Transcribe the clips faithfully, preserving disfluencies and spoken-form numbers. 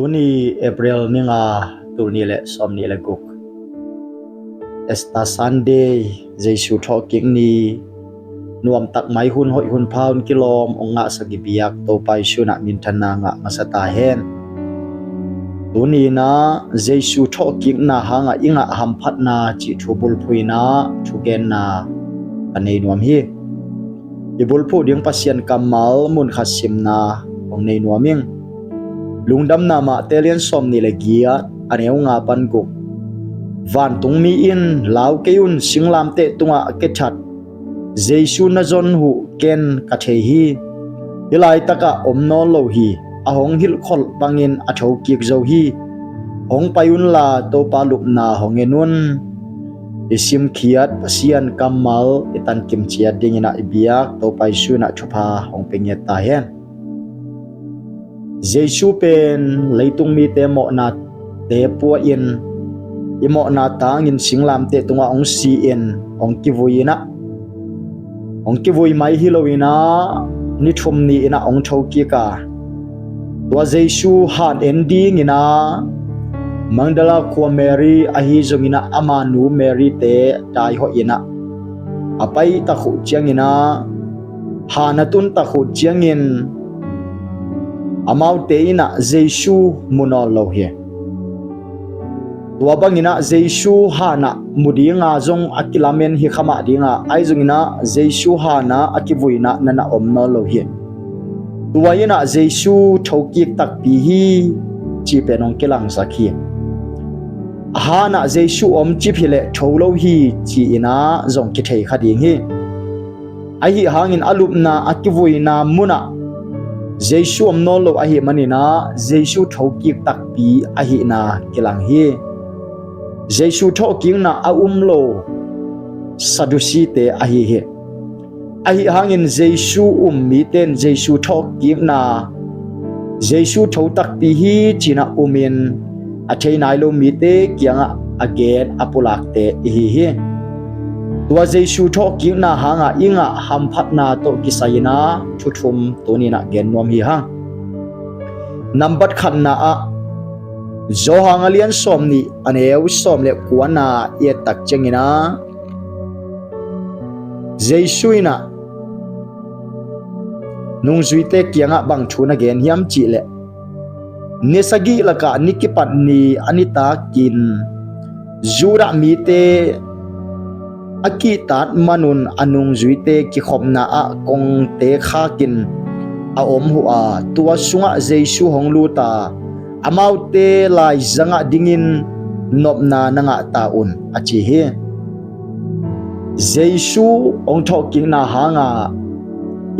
Tuni April ni nga, tul nih le sawm nih le guk, Easter Sunday, Jesu thawhkik ni, nuamtak mai hun hoih hun pha hun kilawm hong ngahsak i biak Topa Jesu in ah minthanna ngah masa ta hen. Tuni in ah Jesu thawhkikna hangah i ngah hamphatna cih thu bulphuh in ah thugenna ka nei nuam hi. I bulphuh ding Pasian kammal mun khat simna hong nei nuam ing. Lungdamna Mate lian sawm nih le giat, a neu nga pan guk. Vantungmi in lau kei un, singlamteh tungah a kithat Jesu na zon uh ken ka thei hi. Hih laitakah om nawn lo hi. A hong hilhkholh bangin a thokik zo hi. Hong pai unla Topa lupna hong en un. I simkhiat Pasian kammal i tankim ciat dingin ah i biak Topa Jesu in ah thupha hong pia ngiat ta hen. Jesu pen leitung mite mawhnate pua-in, i mawhna tangin singlamteh tungah hong si-in, hong kivui in ah, hong kivui mai hi lo in ah, ni thum ni in ah hong thokik a. Tua Jesu han en dingin ah Magdala khua Mary ahi zongin ah ama nu Mary-te taihawh in ah, a pai tak uh ciangin ah, han a tun tak uh ciangin amaute in ah Jesu mu nawn lo hi. Tua bangin ah Jesu han ah mu dinga zong a kilamen hi kha mah dinga, ahi zongin ah Jesu han ah a kivui in ah na na om nawn lo hi. Tua in ah Jesu thokik takpi hi cih pen hong kilangsak hi. A han ah Jesu omcip hi leh tho lo hi ci-in ah zong kithei kha ding hi. Ahi hangin a lupna, a kivuina munah Jesu om nawn lo ahi manin ah Jesu thokik takpi ahihna kilang hi. Jesu thawhkikna a um lo Sadducee-te ahi hi. Ahi hangin Jesu um mite in Jesu thawhkikna, Jesu tho takpi hi ci-in ah umin, a thei nai lo mite kiangah a gen a pulakte i hi hi. Tua Jesu thawhkikna hangah i ngah hamphatna tawh kisai-in ah thu thum tuni-in ah gen nuam hi hang. Nambat khatna ah, Johan a lian sawm nih, a neu sawm le kuana i et tak ciangin ah, Jesu in ah nungzuite kiangah bang thu na gen hiam cih leh, ni sagih lakah ni kipat ni a nitakin Judah mite a kihtak manun a nungzuite kikhopna ah kongte khakin a om uh a, tua sungah Jesu hong lut a, amaute laizangah dingin nopna na ngah ta un, a ci hi. Jesu hong thawhkikna hanga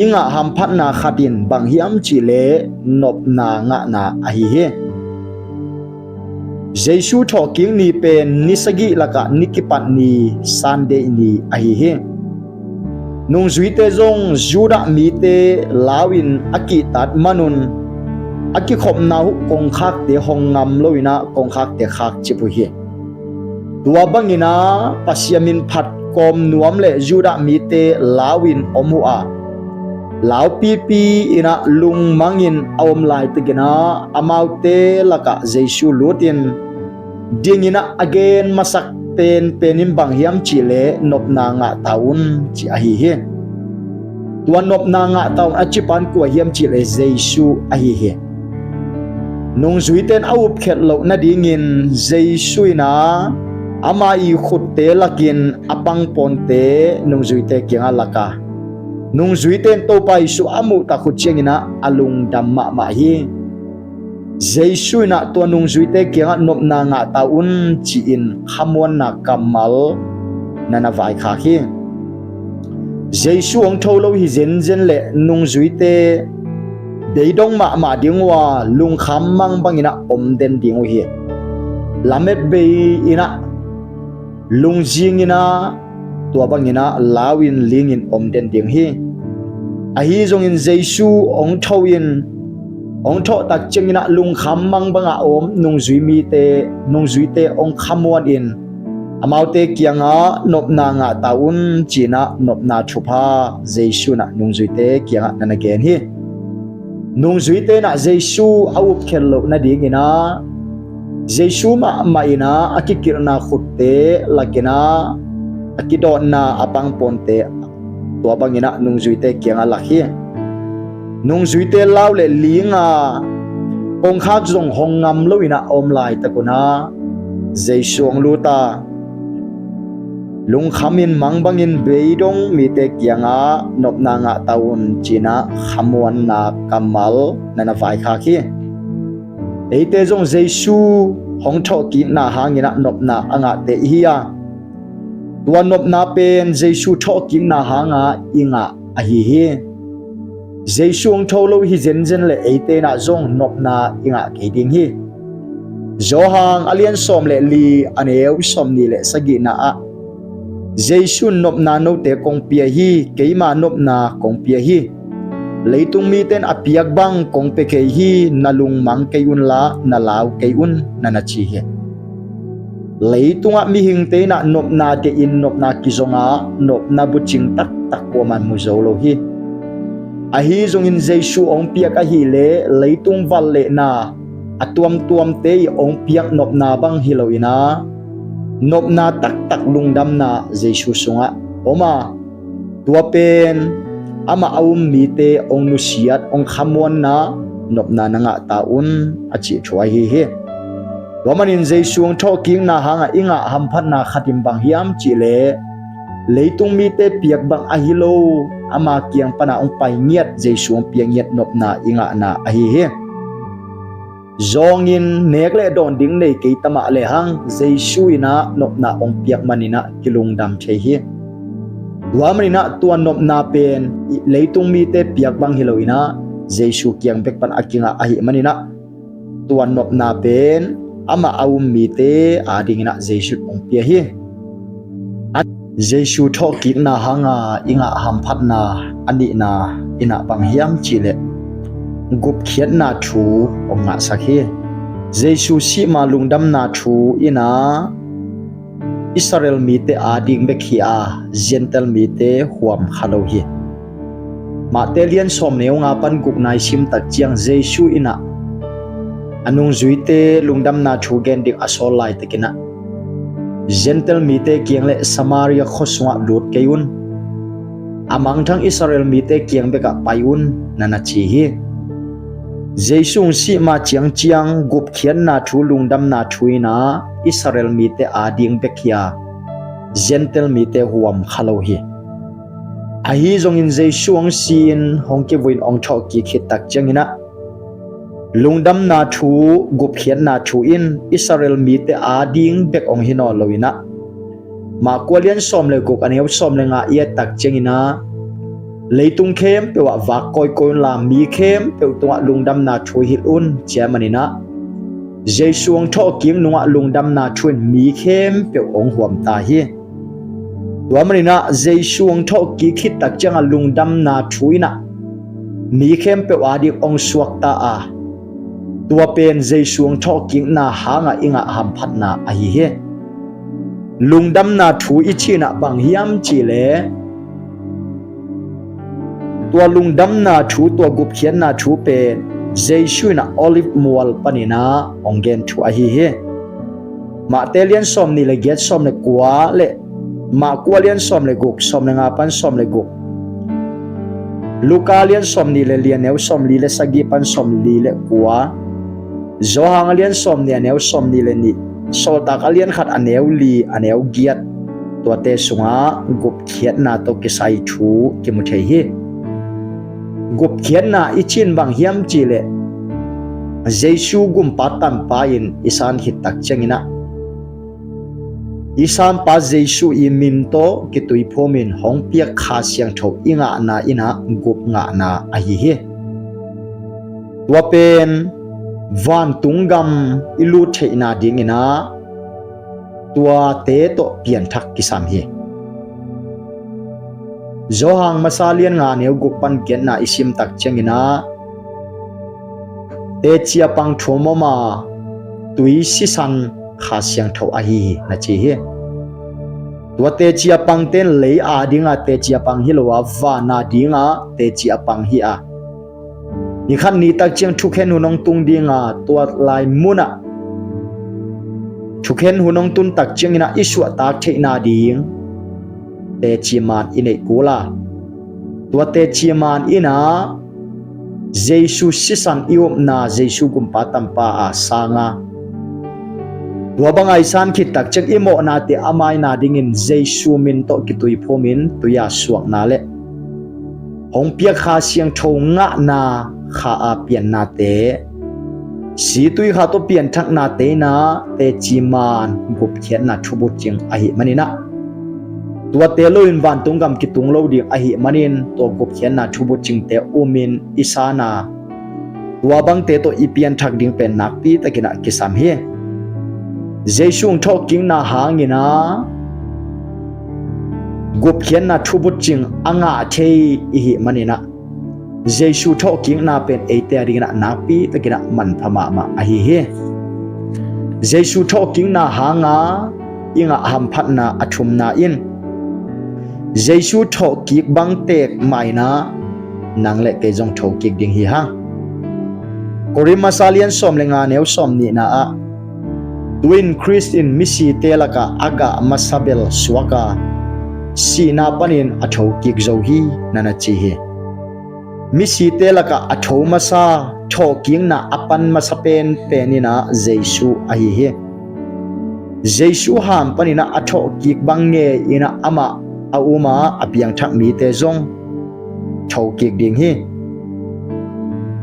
i ngah hamphatna khat in bang hiam cih leh nopna ngahna ahi hi. Jesu thawhkik ni pen ni sagih lakah ni kipat ni, Sunday ni ahi hi. Nungzuite zong Judah mite lau-in a kihtak manun a kikhopna uh kongkhakte hong ngam lo-in ah kongkhakte khakcip uh hi. Tua bangin ah Pasian min phat kawm nuam le Judah mite lau-in om uh a, laupipi in ah lungmangin a om laitakin ah amaute lakah Jesu lutin dingin ah a gen masak penpen in bang hiam cih leh nopna ngah ta un, ci ahi hi. Tua nopna ngah ta un a cipa in kua hiam cih leh Jesu ahi hi. Nungzuite in a upkhiat loh nadingin Jesu in ah ama i khutte lakin a pangpawnte nungzuite kiangah lak a, nungzuite in Topa Jesu a muhtak uh ciangin ah a lungdam mahmah hi. Jesu in ah tua nungzuite kiangah nopna ngah ta un ci-in khamuanna kammal na na vaikhak hi. Jesu hong tho lo hi zenzen leh nungzuite beidong mahmah ding uh a, lungkham mang bangin ah om den ding uh hi. Lamet bei in ah, lungzing in ah, tua bangin ah lau-in lingin om den ding hi. Ahi zongin Jesu hong tho in, hong thawh tak ciangin ah lungkham mang bangah a om nungzui mite, nungzuite hong khamuanin amaute kiangah nopna ngah ta un ci-in ah nopna thupha Jesu in ah nungzuite kiangah na na gen hi. Nungzuite in ah Jesu a upkhiat loh nadingin ah Jesu mahmah in ah a kikilhna khutte lakin ah a kidawtna a pangpawnte tua bangin ah nungzuite kiangah lak hi. Nungzuite lau le linga kongkhak zong hong ngam loin ah a om laitak un ah Jesu hong lut a, lungkhamin mang bangin beidong mite kiangah nopna ngah ta un, ci-in ah khamuanna kammal na na vaikhak hi. Eite zong Jesu hong thawhkikna hangin ah nopna a ngahte i hi a, tua nopna pen Jesu thawhkikna hanga i ngah ahi hi. Jesu hong tho lo hi zenzen le eite in ah zong nopna i ngah kei ding hi. Johan a lian sawm le li, a neu sawmnih le sagihna ah Jesu in, "Nopna note kong pia hi, keima nopna kong pia hi. Leitung mite in a piak bang kong pia kei hi, na lungmang kei unla na lau kei un," na na ci hi. Leitungah mihingte in ah nopna deih in nopna kizong a, nopna bucing taktak kuaman mu zo lo hi. Ahi zongin Jesu hong piak ahih leh leitung vangliatna a tuamtuamte i hong piak nopna bang hi loin ah nopna taktak lungdamna Jesu sungah om a, tua pen amah a um mite hong nusiat, hong khamuanna nopna na ngah ta un, a cih thu ahi hi. Tua manin Jesu hong thawhkikna hangah i ngah hamphatna khat in bang hiam cih leh leitung mite piak bang ahi lo, ama kiang pana hong pai ngiat, Jesu hong piak ngiat nopna i ngahna ahi hi. Zawngin nek le dawn ding nei kei ta mah lehang Jesu in ah nopna hong piak manin ah kilungdam thei hi. Tua manin ah tua nopna pen leitung mite piak bang hi loin ah Jesu kiang bek pan a kingah ahih manin ah tua nopna pen amah a um mite adingin ah Jesu in hong pia hi. Jesu thawhkikna hanga i ngah hamphatna a nihna in ah bang hiam cih leh gupkhiatna thu hong ngahsak hi. Jesu sihma lungdamna thu in ah Israel mite ading bek hi a, Gentile mite huam kha lo hi. Matthai lian sawm neu nga pan gukna i sim tak ciang Jesu in ah a nungzuite lungdamna thu gen ding a sawl laitakin ah Gentile mite kiang le Samaria khua sungah lut kei un, a mangthang Israel mite kiang bekah pai un, na na ci hi. Jesu hong sihma ciangciang gupkhiatna thu, lungdamna thu in ah Israel mite ading bek hi a, Gentile mite huam kha lo hi. Ahi zongin Jesu hong si-in hong kivui-in hong thawhkik khit tak ciangin ah lungdamna thu, gupkhiatna thu in Israel mite ading bek hong hi nawn loin ah Marka lian sawm le guk, a neu sawm le nga i et tak ciangin ah leitung khempeuh ah vak kawikawi unla mi khempeuh tungah lungdamna thu hilh un, ci-a manin ah Jesu hong thawhkik nungah lungdamna thu in mi khempeuh hong huam ta hi. Tua manin ah Jesu hong thawhkik khit tak ciangah lungdamna thu in ah mi khempeuh ading hong suakta a, tua pen Jesu hong thawhkikna hangah i ngah hamphatna ahi hi. Lungdamna thu i cih in ah bang hiam cih leh tua lungdamna thu, tua gupkhiatna thu pen Jesu in ah Olive mual panin ah hong gen thu ahi hi. Matthai lian sawm nih le giat, sawm le kua le Marka lian sawm le guk, sawm le nga pan sawm le guk. Luka lian sawm nih le li, a neu sawm li le sagih pan sawm li le kua. Johan a lian sawm nih, a neu sawm nih le nih. Sawltak a lian khat, a neu li, a neu giat. Tuate sungah gupkhiatna tawh kisai thu kimu thei hi. Gupkhiatna i cih in bang hiam cih leh Jesu gumpa tanpa in i san khit tak ciangin ah i sanpa Jesu i min tawh kituiphum in hong piak Kha Siangtho i ngahna in ah gup ngahna ahi hi. Tua pen vantung gam i lut theihna dingin ah tuate tawh pianthak kisam hi. Johan masa lian nga, neu guk pan giatna i sim tak ciangin ah teci a pang thum om a, tui sisan Kha Siangtho ahi hi, na ci hi. Tua teci a pangte in lei ading a teci a pang hi lo a, van ading a teci a pang hi a, Ni khat ni tak ciang thukhen hun hong tung dinga, tua lai munah thukhen hun hong tun tak cianginah i suahtak theihna ding teci man i neih kul a, tua teci man inah Jesu sisan i upna, Jesu gumpa tampa a sanga, tua banga i san khit tak ciang i mawhnate a maina dingin Jesu min tawh kituiphumin tui-a suakna le hong piak Kha Siangtho ngahna, kha a piannate, si tui kha tawh pianthaknate inah teci man gupkhiatna thubutcing ahih maninah, tuate loin vantung gam kitung lo ding ahih manin, tua gupkhiatna thubutcingte umin i sana, tua bangte tawh i pianthak ding pen nakpi takinah kisam hi. Jesu hong thawhkikna hanginah gupkhiatna thubutcing a ngah thei ihih maninah, Jesu thawhkikna pen eite a dinginah nakpi takinah manpha mahmah ahi hi. Jesu thawhkikna hanga i ngah hamphatna a thumna in, Jesu thawhkik bang tek mah inah nang le kei zong thokik ding hi hang. Korin masa lian sawm le nga neu sawm nihna ah, tu-in Khrist in misite lakah a gah masa bel suaka, sihna panin a thokik zo hi, na na ci hi. Misite lakah a tho masa, thawhkikna a pan masa penpen inah Jesu ahi hi. Jesu ham paninah a thawhkik bang ngei inah amah a uma a piangthak mite zong thokik ding hi.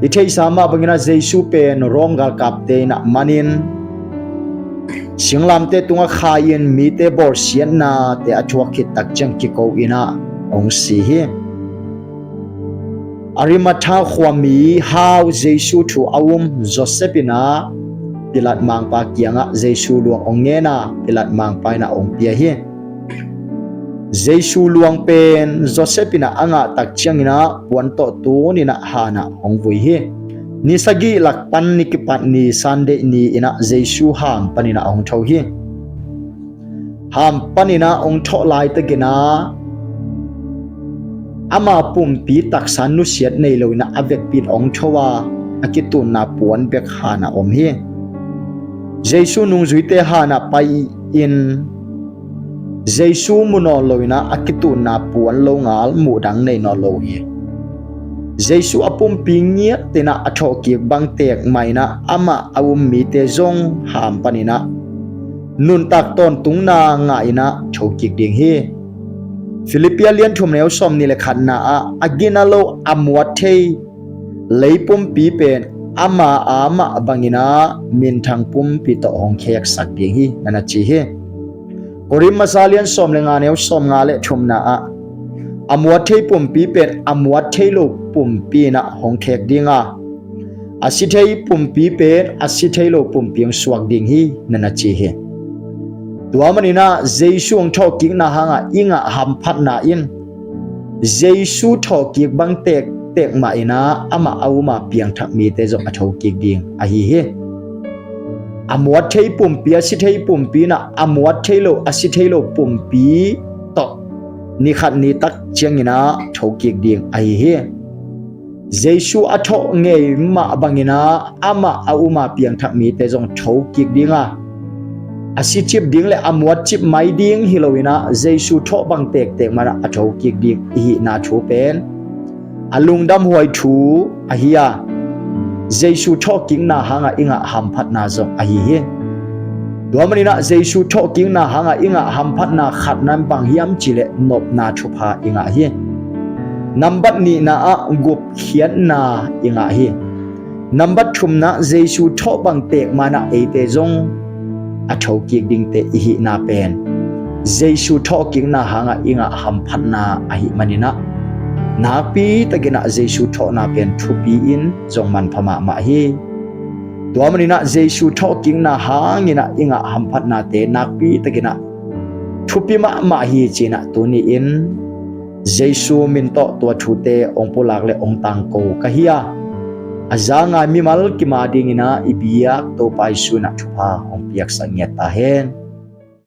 I theihsa mah banginah Jesu pen Rom galkapte inah manin singlamte tungah khai-in mite bawlsiatnate a thuak khit tak ciang kiko inah hong si hi. Arimatha khuami hau Jesu thu a um Josef inah Pilat mangpa kiangah Jesu luang hong ngen a, Pilat mangpa inah hong pia hi. Jesu luang pen Josef inah a ngah tak cianginah puan tawh tuninah hanah hong vui hi. Ni sagih lak pan ni kipat ni Sunday ni inah Jesu ham paninah hong tho hi. Ham paninah hong thawh laitakinah ama pumpi taksa nusiat nei loinah a vekpi in hong tho a, a kitunna puan bek hanah om hi. Jesu nungzuite hanah pai-in Jesu mu nawn loinah a kitunna puan longal muhdang nei nawn lo hi. Jesu a pumpi ngiat inah a thawhkik bang tek mah inah amah a um mite zong ham paninah nuntak tawntungna ngah inah thokik ding hi. Filippi lian thum neu sawm nih le khatna ah, a gina lo a muat thei lei pumpi pen ama a mah banginah minthang pumpi tawh hong kheksak ding hi, na na ci hi. Korin masa lian sawm le nga neu sawm nga le thumna ah, a muat thei pumpi pen a muat thei lo pumpi inah hong khek dinga, a si thei pumpi pen a si thei lo pumpi hong suak ding hi, na na ci hi. Tua maninah Jesu hong thawhkikna hanga i ngah hamphatna in Jesu thawhkik bang tektek mah inah amah a uma piangthak mite zong a thokik ding ahi hi. A muat thei pumpi, a si thei pumpi inah a muat thei lo, a si thei lo pumpi tawh ni khat ni tak cianginah thokik ding ahi hi. Jesu a thawh ngei mah banginah amah a uma piangthak mite zong thokik dinga, a si cip ding le a muat cip mai ding hi loinah Jesu thawh bang tektek mah inah a thokik ding ihihna thu pen a lungdamhuai thu ahi a, Jesu thawhkikna hanga i ngah hamphatna zong ahi hi. Tua maninah Jesu thawhkikna hanga i ngah hamphatna khatna in bang hiam cihleh nopna thupha i ngah hi. Nambat nihna ah gupkhiatna i ngah hi. Nambat thumna Jesu thawh bang tek mah inah eite zong a thokik dingte ihihna pen Jesu thawhkikna hanga i ngah hamphatna ahih maninah nakpi takinah Jesu thawhna pen thupi in zong manpha mahmah hi. Tua maninah Jesu thawhkikna hanginah i ngah hamphatnate nakpi takinah thupi mahmah hi cinah tuni-in Jesu min tawh tua thute hong pulak le hong tangko ka hi a, a za ngai mimal kim a dinginah i biak Topa Jesu inah thupha hong piaksak ngiat ta hen.